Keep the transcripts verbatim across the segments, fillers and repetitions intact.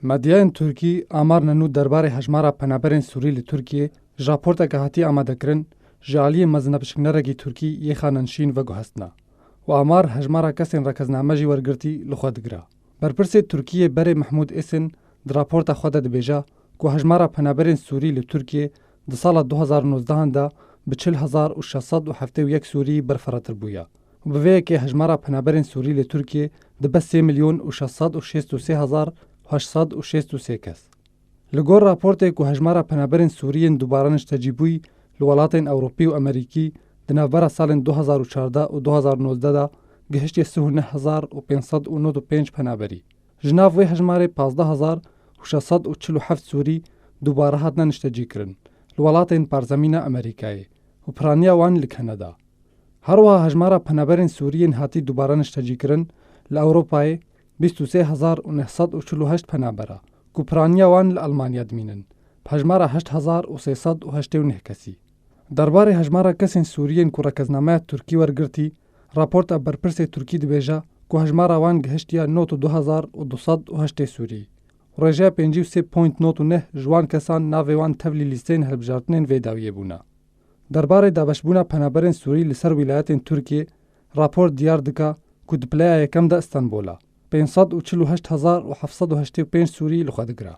Medyayên Tirkî amarên nû derbarê hejmara penaberên Sûrî li Tirkiyê ji raporteke hatî amadekirin ji aliyê mezinepişknerekî Tirkî yê xanenişîn veguhestine û amar hejmara kesên rekezname jî wergirtî li xwe digire. Berpirsê Tirkiyê Berê Mehmûd Îsin di raporta xwe de dibêje ku hejmara penaberên Sûrî li Tirkiyê di sala du hezar û nozdeh de bi çil hezar û şeş sed û heftê û yek Sûrî berfiretir bûye û bi vê yekê hejmara penaberên Sûrî li Tirkiyê dibe sê milyon û şeş sed û şêst û sê hezar heşt sed û şêst û sê kes. Li gor raportê ku hejmara penaberên Sûrî yên dubare niştecîbûyî li welatên Ewropî û Amerîkî di navbera salên du hezar û çardeh û du hezar û nozdeh de gihiştiye sih û neh hezar û pênc sed û nod û pênc penaberî. Ji nav wê hejmarê pazdeh hezar û şeş sed û çil û heft Sûrî dubare hatine niştecîkirin li welatên parzemîna Amerîkayê û piraniya wan li Kanada. Her wiha hejmara penaberên Sûrî yên hatî dubare niştecîkirin li Ewropayê bîst û sê hezar û neh sed û çil û heşt penaber e, ku piraniya wan li Elmanya dimînin, bi hejmara heşt hezar û sê sed û heştê û neh kesî. Derbarê hejmara kesên Sûrî yên ku rekeznameya Tirkî wergirtî, raporta berpirsê Tirkî dibêje ku hejmara wan gihiştiye nod û du hezar û du sed û heştê Sûrî û rêjeya pêncî û sê point nod û neh ji wan kesan navê wan tevlî lîsteyên hilbijartinên vê dawiyê bûne. Derbarê dabeşbûna penaberên Sûrî li ser wîlayetên Tirkiyê, rapor diyar dike ku di pileya yekem de Stenbol e, pênc sed û çil û heşt hezar û heft sed û heştê û pênc Sûrî li xwe digire.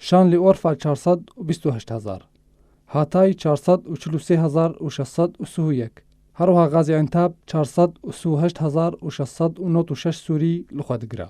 Şanlîorfa çar sed û bîst û heşt hezar, Hatay çar sed û çil û sê hezar û şeş sed û sih û yek, her wiha Gaziantep çar sed û sih û heşt hezar û şeş sed û nod û şeş Sûrî li xwe digire.